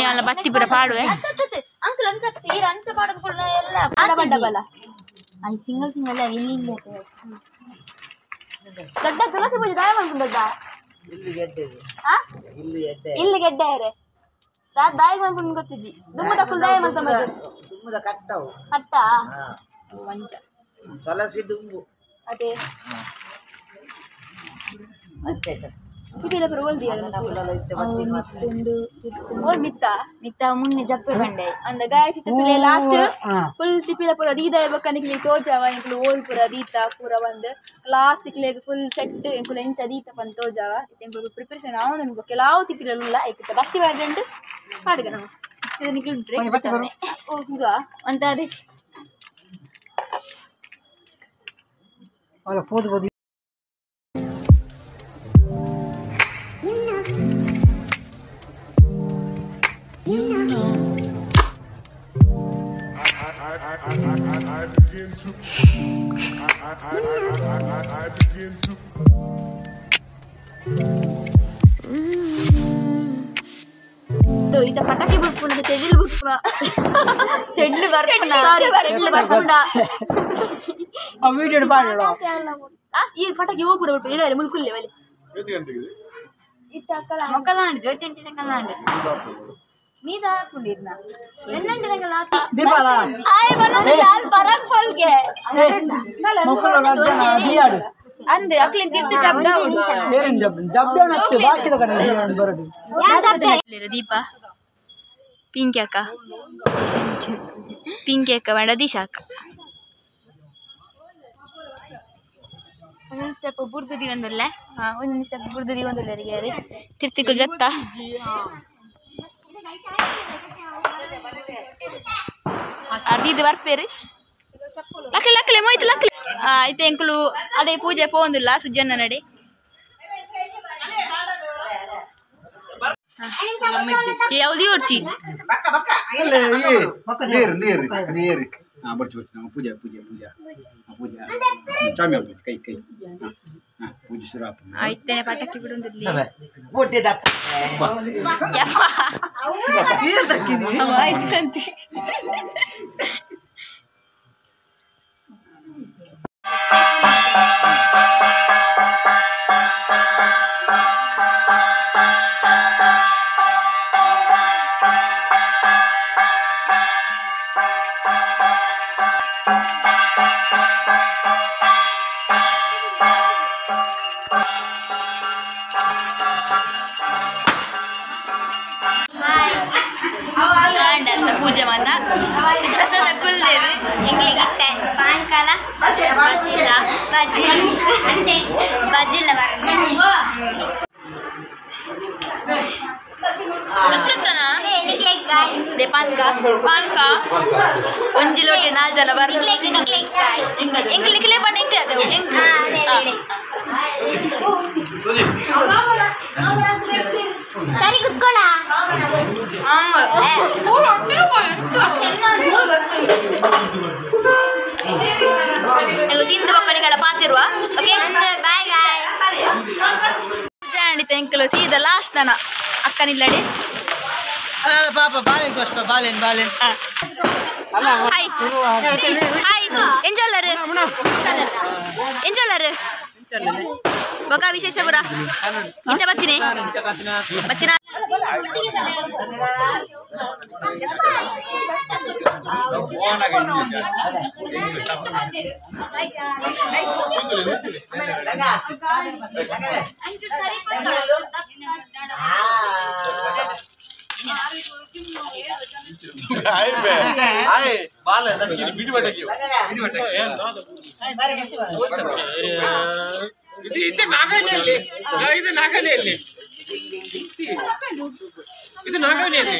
Speaker 4: ಅಲ್ಲ ಬತ್ತಿ ಪೂರ ಪಾಡುವೆ
Speaker 8: ಅಂಕಲ್ ಅಂಚ ಎಲ್ಲ ಸಿಂಗಲ್ ಸಿಂಗಲ್ ಇಲ್ಲಿ
Speaker 4: ದೊಡ್ಡ ತುಳಸಿ ಪೂಜೆ ದಾಯ ಮಾಡ್ಕೊಂಡು ದೊಡ್ಡ ಇಲ್ಲಿ ಗೆಡ್ಡೆ ಇರೆ ದಾಯ ಮಾಡ್ಕೊಂಡು ಗೊತ್ತಿದ್ದಿ ದುಮ್ಮದ ದಾಯ ಮಾಡ್ತಾ
Speaker 6: ದುಮ್ಮದ ಕಟ್ಟವು
Speaker 4: ಕಟ್ಟ ಮಂಚ
Speaker 6: ತುಳಸಿ ದುಂಬು
Speaker 4: ಅದೇ
Speaker 8: ಮಿತ್ತ ಮುನ್ನೆ ಜಪ್ಪೆ ಬಂಡೆ
Speaker 4: ಅಂದ ಗಾಯ ಸಿಕ್ಕ ಲಾಸ್ಟ್ ಫುಲ್ ತಿಪ್ಪಿಲ ಪೂರ ದೀದ ಬೊಕ್ಕ ನಿಕ್ಲಿ ತೋಜಾವ ಎಂಕುಲು ಓಲ್ ಪೂರ ದೀತ ಪೂರ ಬಂದು ಲಾಸ್ಟ್ ತಿಕ್ಲೆಗ್ ಫುಲ್ ಸೆಟ್ ಎಂಕುಲು ಎಂಚ ದೀತ ಪಂದ್ ತೋಜಾವ ಎಂಕುಲು ಪ್ರಿಪರೇಷನ್ ಆವೊಂದು ಕೆಲವು ತಿಪ್ಪಿಲುಲ್ಲ ಐಕಿತ ಬತ್ತಿ ಬಾಡ್ರಂಡು ಪಾಡುಗ ನಮ್ಮ
Speaker 8: ನಿಕ್ಲು ಬ್ರೇಕ್
Speaker 4: ಓ ಹಿಂಗ
Speaker 8: ಅಂತ ಅದೇ
Speaker 6: ಅಲ್ಲ ಪೋದು ಪೋದು
Speaker 9: I begin to I begin to
Speaker 4: ಇದ ಪಟಾಕಿ ಬುಡ್ಪುಂಡ ತೆಡಿಲ್ ಬುಡ್ಪುಣ ತೆಡ್ಲು ಬರ್ಪುಣ ಸಾರಿ ತೆಡ್ಲು ಬರ್ಪುಣ
Speaker 6: ಆ ವಿಡಿಯೋ ಪಾಡೋಣ
Speaker 4: ಈ ಪಟಾಕಿ ಹೋಗ್ಬಿಡ ಬುಡ್ಪುಣ ಇಡವರೆ ಮುಲ್ಕುಲ್ಲೆ ಬಲೆ
Speaker 8: ಮೊಕ್ಕಲಾಂಡ್ ಜ್ಯೋತಿ ಅಂಟಿನ ಕಲ್ಲಾಂಡ್ ನೀ ಹಾಕೊಂಡಿದ್ನ
Speaker 6: ದೀಪಾಲ
Speaker 8: ಹಾಯ್ ಬರೋದು ಯಾರು ಬರಕ್ ಫೋಲ್ಗೆ
Speaker 6: ದಿಯಾಡು
Speaker 8: ಅಂದೆ ಅಕ್ಲಿನ್ ತಿರ್ತು ಜಬ್ದ
Speaker 6: ಏನ್ ಜಬ್ ಜಬ್ಡೋಣ ಬಾಕಿದ ಕಡೆ ಬರೋದು
Speaker 4: ದೀಪ ಪಿಂಕಿ ಅಕ್ಕ ಪಿಂಕಿ ಅಕ್ಕ ಬೇಡ ದಿಶಾ ಅಕ್ಕ
Speaker 8: ಒಂದೊಂದು ಸ್ಟೆಪ್ ಬುರ್ದು ದಿವಂದಲ್ಲ
Speaker 4: ಹಾಂ ಒಂದೊಂದು ಸ್ಟೆಪ್ ಬುರ್ದು ದಿವಂದಲ್ಲ ಯಾರು ತಿರ್ತಿಕುಲ್ ಜತ್ತ ಅರ್ದಿದ್ದು ಬರ್ಪೇರಿ ಲಕ್ಲೆ ಲಕ್ಲೆ ಮೋಯ್ತು ಲಕ್ಲೆ ಐತೆ ಎಂಕುಲು ಅಡೆ ಪೂಜೆ ಪೋಂದಿಲ್ಲ ಸುಜ್ಜನ್ನ ನಡೆ ಯಾವ್ದು ಯೋಡ್ಚಿ
Speaker 10: ನೀರು ನೀರು ನೀರು ಹಾಂ ಬರ್ಚಿ ಬರ್ಚಿ ನಮ್ಮ ಪೂಜೆ ಪೂಜೆ ಪೂಜೆ ಪೂಜೆ ಚಾಮಿ ಆಗ್ಬೋದು ಕೈ ಕೈ ಹಾಂ ಹಾಂ ಪೂಜೆ ಶುರು ಆಗ್ತದೆ
Speaker 4: ಆಯ್ತೇನೆ ಪಟಾಕಿ ಬಿಡೊಂದಿರ್ಲಿ ಆಯ್ತು ಸಂತಿ ಪೂಜೆ ಮಾತಾ ಪ್ರಸಾದ ಕುಲ್ಲೇರು
Speaker 8: ಪಾನ್ಕಾಲ ಬಜ್ಜಿಲ್ಲ
Speaker 4: ಪಾನ್ಕ ಪಾನ್ಕ ಒಂಜಿ ಲೋಟೆ ನಾಲ್ ಜನ ಬರ್ ಎಂಕ್ ನಿಕ್ಲೆ ಬಣ್ಣ ಎಂಕ್ ಅದೇ ಎಂಕ್
Speaker 8: ಸರಿ ಕುತ್ಕೊಳ್ಳ
Speaker 4: ತಿಂದು ಬೊಕ್ಕನಿಗಳ ಪಾತಿರುವ ಓಕೆ
Speaker 8: ಬಾಯ್ ಗಾಯ್ಸ್
Speaker 4: ಪೂಜೆ ಆಂಡಿತ ಎಂಕಲು ಸೀದಾ ಲಾಸ್ಟ್ ನನ ಅಕ್ಕನಿಲ್ಲಡೆ
Speaker 11: ಪಾಪ ಬಾಲೆ ದೋಸ್ತ ಬಾಲೆನ್ ಬಾಲೆನ್
Speaker 4: ಹಾಯ್ ಹಾಯ್ ಎಂಜಲ್ಲರು ಎಂಜಲ್ಲರು ಬೊಕ ವಿಶೇಷ ಪುರ ಇಂತ ಬತ್ತೀನಿ ಬತ್ತಿನ
Speaker 7: ಇದು ನಾಗವಲ್ಲಿಯಲ್ಲಿ ಇದು ನಾಗವಲ್ಲಿಯಲ್ಲಿ ಇದು ನಾಗವಲ್ಲಿಯಲ್ಲಿ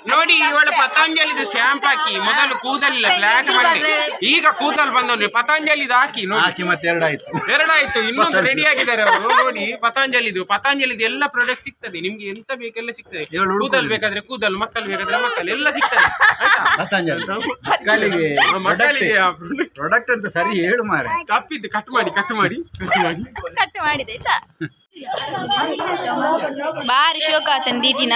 Speaker 7: ನೋಡಿ ಇವಳ ಪತಂಜಲಿದು ಶಾಂಪ್ ಹಾಕಿ ಮೊದಲು ಕೂದಲಿಲ್ಲ ಫ್ಲಾಟ್ ಮಾಡಿ ಈಗ ಕೂದಲು ಬಂದವನು ಪತಂಜಲಿದು ಹಾಕಿ ನೋಡಿ
Speaker 10: ಮತ್ತೆ
Speaker 7: ಎರಡಾಯ್ತು ಇನ್ನೊಂದು ರೆಡಿ ಆಗಿದ್ದಾರೆ ಅವರು ನೋಡಿ ಪತಂಜಲಿದು ಪತಂಜಲಿದು ಎಲ್ಲ ಪ್ರಾಡಕ್ಟ್ ಸಿಗ್ತದೆ ನಿಮ್ಗೆ ಎಂತ ಬೇಕೆಲ್ಲ ಸಿಗ್ತದೆ ಕೂದಲು ಬೇಕಾದ್ರೆ ಕೂದಲು ಮಕ್ಕಳು ಬೇಕಾದ್ರೆ ಮಕ್ಕಳು ಎಲ್ಲ ಸಿಗ್ತದೆ
Speaker 10: ಮಕ್ಕಳಿಗೆ ಪ್ರಾಡಕ್ಟ್ ಅಂತ ಸರಿ ಹೇಳು ಮಾರೆ
Speaker 7: ತಪ್ಪಿದ್ದು ಕಟ್ ಮಾಡಿ ಕಟ್ ಮಾಡಿ ಕಟ್ ಮಾಡಿ
Speaker 4: ಕಟ್ ಮಾಡಿದೆ ಆಯ್ತಾ ಬಾರಿ ಶೋಕ ಆತನ ದೀದಿನ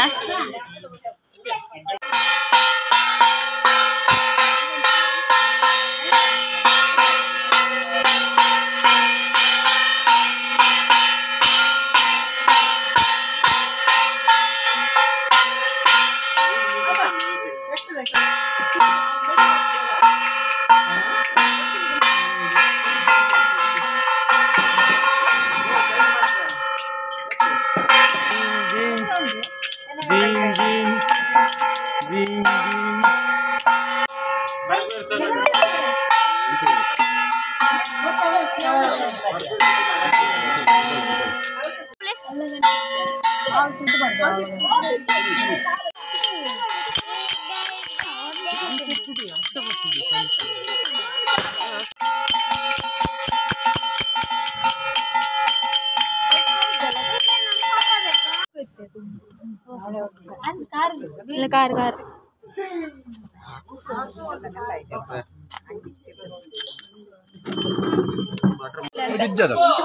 Speaker 4: ಕಾರ್ ಕಾರ್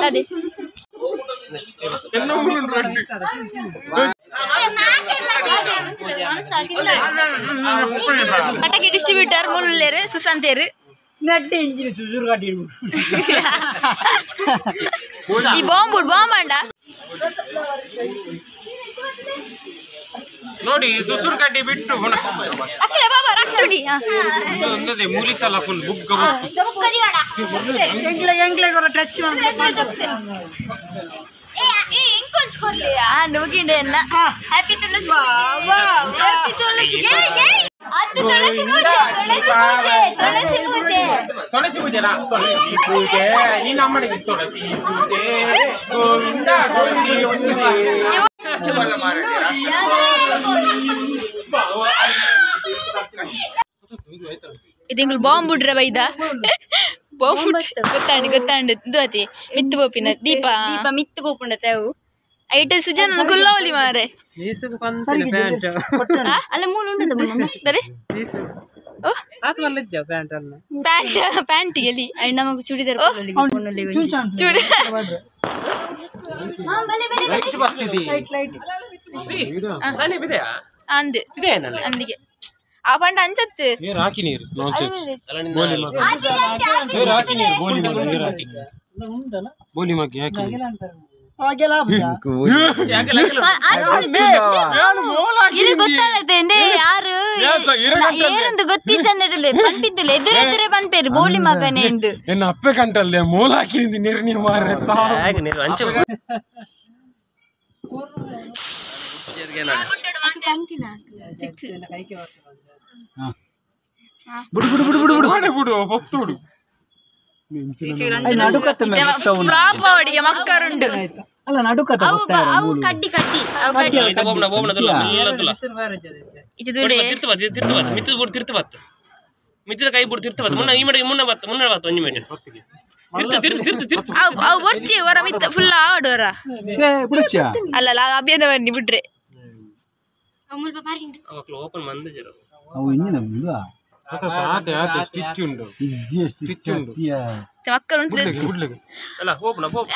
Speaker 4: ಅದೇ ಪಟಾಕಿ ಡಿಸ್ಟ್ರಿಬ್ಯೂಟರ್ ಮುಲ್ಲೇರು ಸುಶಾಂತೇರು ಈ ಬಾಂಬ್ ಬಾಂಬ್ ಅಂಡ
Speaker 7: ನೋಡಿ ಸುಸುರು ಕಡ್ಡಿ ಬಿಟ್ಟು ಮೂಲಿಸಲ್ಲ ಬುಗ್ಗ ತುಳಸಿ ಪೂಜೆನಾ ತುಳಸಿ ಪೂಜೆ ನೀನು ಅಮ್ಮನಿಗೆ ತುಳಸಿ ಪೂಜೆ ಗೋವಿಂದ
Speaker 4: ಇದು ಬಾಂಬ್ ಬಿಡ್ರ ಬೈದ ಬಾಂಬ್ ಗೊತ್ತಾಂಡು ಗೊತ್ತಾಂಡು ಇದು ಅತಿ ಮಿತ್ತು ಪೋಪಿನ ದೀಪ ದೀಪ ಮಿತ್ತು ಪೋಪುಂಡತೆ ಅವು ಐಟ ಸುಜನ ಗುಲ್ಲವಲಿ ಮಾರೆ ಅಲ್ಲ ಮೂಲು ಉಂಟು ಪ್ಯಾಂಟ್ ಪ್ಯಾಂಟ್ ಎಲ್ಲಿ ನಮಗೆ ಚೂಡಿದಾರ್ ಚೂಡಿ ಅಂದು ಅಂದಿಗೆ ಆ ಪಂಡ ಅಂಚತ್ತು
Speaker 7: ಹಾಕಿ ನೀರು ಬೋಲಿ ಮಗ್ಗಿ ಹಾಕಿ
Speaker 8: ಯಾರು ಗೊತ್ತಿದ್ದ ಪಂಪಿದ್ದಿಲ್ಲ ಎದುರೆದುರೆ ಪಂಪೇರು ಬೋಲಿ ಮಗನೇ ಎಂದು
Speaker 7: ಎನ್ನ ಅಪ್ಪೆ ಕಂಟಲ್ಲೇ ಮೂಲ ಹಾಕಿ ನೀರು ನೀರು ಮಾರ್ರೆ
Speaker 10: ಬಿಡು ಬಿಡು ಬಿಡು ಬಿಡು
Speaker 7: ಬಿಡು ಬಿಡು ಹೊತ್ತು ಬಿಡು
Speaker 4: ಮಕ್ಕರುಂಡು
Speaker 6: ಅಲ್ಲ ನಡುಕತ
Speaker 8: ಅವು ಕಡ್ಡಿ ಕಡ್ಡಿ ಅವು ಕಡ್ಡಿ
Speaker 3: ಮಿತ್ತದ ಕೈ ಬಿಡು ತಿರ್ತ ಬತ್ತು ಮುನ್ನ ಈ ಮಡೆ ಮುನ್ನ ಬತ್ತು ಮುನ್ನ ಬತ್ತು ಒಂಜಿ ಮೇಟೆ ತಿರ್ತು ತಿರ್ತು ತಿರ್ತು ತಿರ್ತು
Speaker 4: ಅವು ಅವು ಬೊರ್ಚಿ ಹೊರ ಮಿತ್ತ ಫುಲ್ ಆಡು ಹೊರ
Speaker 10: ಏ ಬಿಡುಚ್ಚಿಯಾ
Speaker 4: ಅಲ್ಲಲ್ಲ ಅಭಿಯಂದ ಬನ್ನಿ ಬಿಟ್ರೆ
Speaker 3: ಓಪನ್ ಮಂದ
Speaker 10: ಅವು ಇಂಜಿನ ಉಂದಾ
Speaker 7: ಆತೆ ಆತೆ ಸ್ಟಿಚ್ ಉಂಡು
Speaker 10: ಇಜ್ಜಿ ಸ್ಟಿಚ್
Speaker 7: ಉಂಡು
Speaker 4: ಮಕ್ಕಳು ಉಂಟು
Speaker 3: ಅಲ್ಲ ಓಪನ್ ಓಪನ್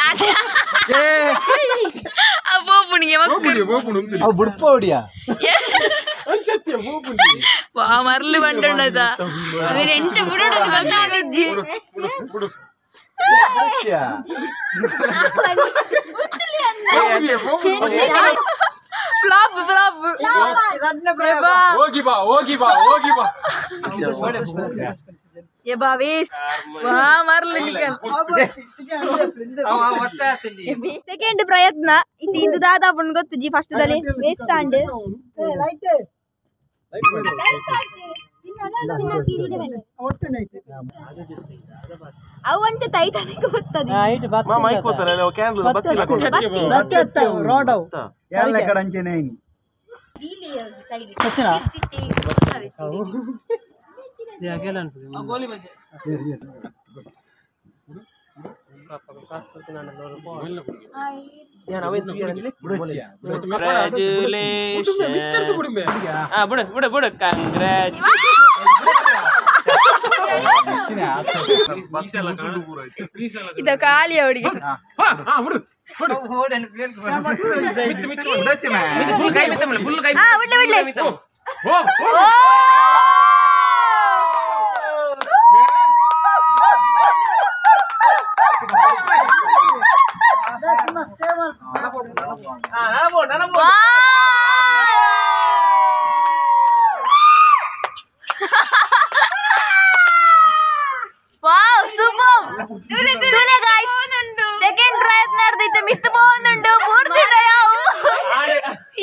Speaker 4: ಆ ಪೋಪುಣಿಗೆ ಮಕ್ಕಳು
Speaker 10: ಅವು ಬುಡ್ಪ ಹೊಡಿಯಾ
Speaker 7: ಅಂಚತ್ಯ ಓಪನ್
Speaker 4: ವಾ ಮರ್ಲು ಬಂಡದ ಅವೇನು ಎಂಚ ಬುಡೋಡು ಗೊತ್ತಾಗಿಜ್ಜಿ ಫ್ಲಾಪ್ ಫ್ಲಾಪ್
Speaker 7: ಹೋಗಿ ಬಾ ಹೋಗಿ ಬಾ ಹೋಗಿ ಬಾ
Speaker 4: ಏ ಬಾ ವೇಸ್ಟ್ ವಾ ಮರ್ಲು ನಿಕಲ್ ಸೆಕೆಂಡ್ ಪ್ರಯತ್ನ ಇದು ಇದು ದಾದಾ ಪುಣ್ ಗೊತ್ತು ಜಿ ಫಸ್ಟ್ ದಲ್ಲಿ ವೇಸ್ಟ್ ಆಂಡ್ ಅವು ಅಂಚೆ ಟೈಟಾನಿಕ್ ಬರ್ತದೆ
Speaker 6: ರೋಡ್ ಅವು
Speaker 10: ಎಲ್ಲ ಕಡೆ ಅಂಚೆನೆ ಐನಿ
Speaker 3: ಬಿಡು ಬಿಡು ಬಿಡು ಕಂಗ್ರಾಚ್
Speaker 4: ಇದು ಖಾಲಿ ಅವಳಿಗೆ
Speaker 3: ಫುಲ್ ಕೈ ಮಿತ್ತಮಲ್ಲ ಫುಲ್ ಕೈ
Speaker 4: ಹಾ ಬಿಡ್ಲೆ ಬಿಡ್ಲೆ ವಾವ್ ಸೂಪರ್ ತುಲೆ ಗೈಸ್ ಸೆಕೆಂಡ್ ಪ್ರಯತ್ನ ಅರ್ಧೈತೆ ಮಿತ್ತು ಪೋಂದುಂಡು ಪೂರ್ತಿ ಯಾವು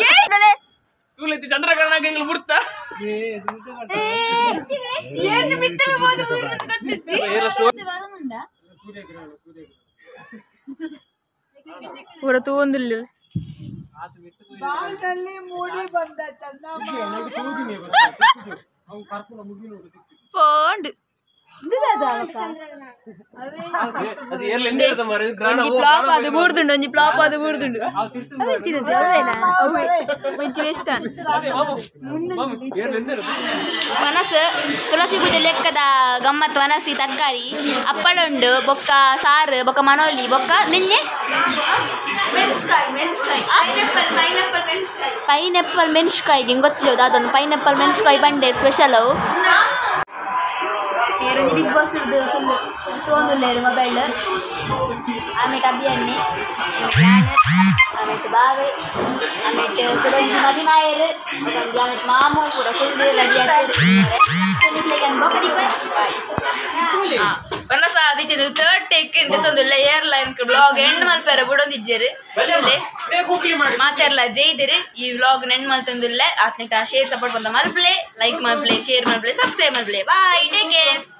Speaker 4: ಏನಿದೆ
Speaker 3: ತೂಲೆತ್ತಿ ಚಂದ್ರಗ್ರಹಣ ಎಂಗ್ಲು ಬಿಡ್ತಾ
Speaker 4: ಏನು ಮಿತ್ತಲು ಬೋದು ಪೂರ್ತಿ ಗೊತ್ತಿಜ್ಜಿ ಪೂರ ತೂಂದುಲ್ಲ ಪೋಂಡು ಒಂಜಿ ಫ್ಲಾಪ್ ಅದು ಬೂರ್ದುಂಡು ಒಂಜಿ ಫ್ಲಾಪ್ ಅದು ಬೂರ್ದುಂಡು ಒಂಜಿ ವೇಸ್ಟ್
Speaker 8: ವನಸು ತುಳಸಿ ಪೂಜೆ ಲೆಕ್ಕದ ಗಮ್ಮತ್ ವನಸಿ ತರಕಾರಿ ಅಪ್ಪಳ ಉಂಡು ಬೊಕ್ಕ ಸಾರು ಬೊಕ್ಕ ಮನೋಲಿ ಬೊಕ್ಕ ನಿನ್ನೆ ಪೈನಾಪಲ್ ಮೆಣಸ್ಕಾಯಿ ನಿಂಗೆ ಗೊತ್ತಿಲ್ಲ ಅದೊಂದು ಪೈನಾಪಲ್ ಮೆಣಸ್ಕಾಯಿ ಬಂಡೆ ಸ್ಪೆಷಲ್ ಅವು
Speaker 4: ಬಿಗ್ ಬಾಸ್ ಫುಲ್ ತೋಂದುಲ್ಲೇರು ಮೊಬೈಲ್
Speaker 8: ಆಮೇಲೆ ಅಭಿಯನ್ನಿ ಆಮೇಲೆ ಬಾವೆ ಆಮೇಲೆ ಕುಡೊಂಜಿ ಮದಿಮಾಯರು ಬೊಕೊಂಜಿ ಆಮೇಲೆ ಮಾಮು ಪೂರ ಕುಲ್ದು ರೆಡಿ ಆಗ್ತದೆ
Speaker 4: ವನಸ ಆದಿತ್ಯದ ಥರ್ಡ್ ಟೇಕ್ ಇಂದ ಏರ್ಲೈನ್ ಬ್ಲಾಗ್ ಎಂಡ್ ಮಲ್ಪೆರ ಬುಡೊಂದಿಜ್ಜೆರು ಮಾತೆರ್ಲ ಜೈದಿರಿ ಈ ವ್ಲಾಗ್ ನೆಂಡ್ ಮಲ್ತೊಂದುಲ್ಲೆ ಆತ್ನೆಟ ಶೇರ್ ಸಪೋರ್ಟ್ ಬಂದ ಮಲ್ಪ್ಲೆ ಲೈಕ್ ಮಲ್ಪ್ಲೆ ಶೇರ್ ಮಲ್ಪ್ಲೆ ಸಬ್ಸ್ಕ್ರೈಬ್ ಮಲ್ಪ್ಲೆ. Bye, take care.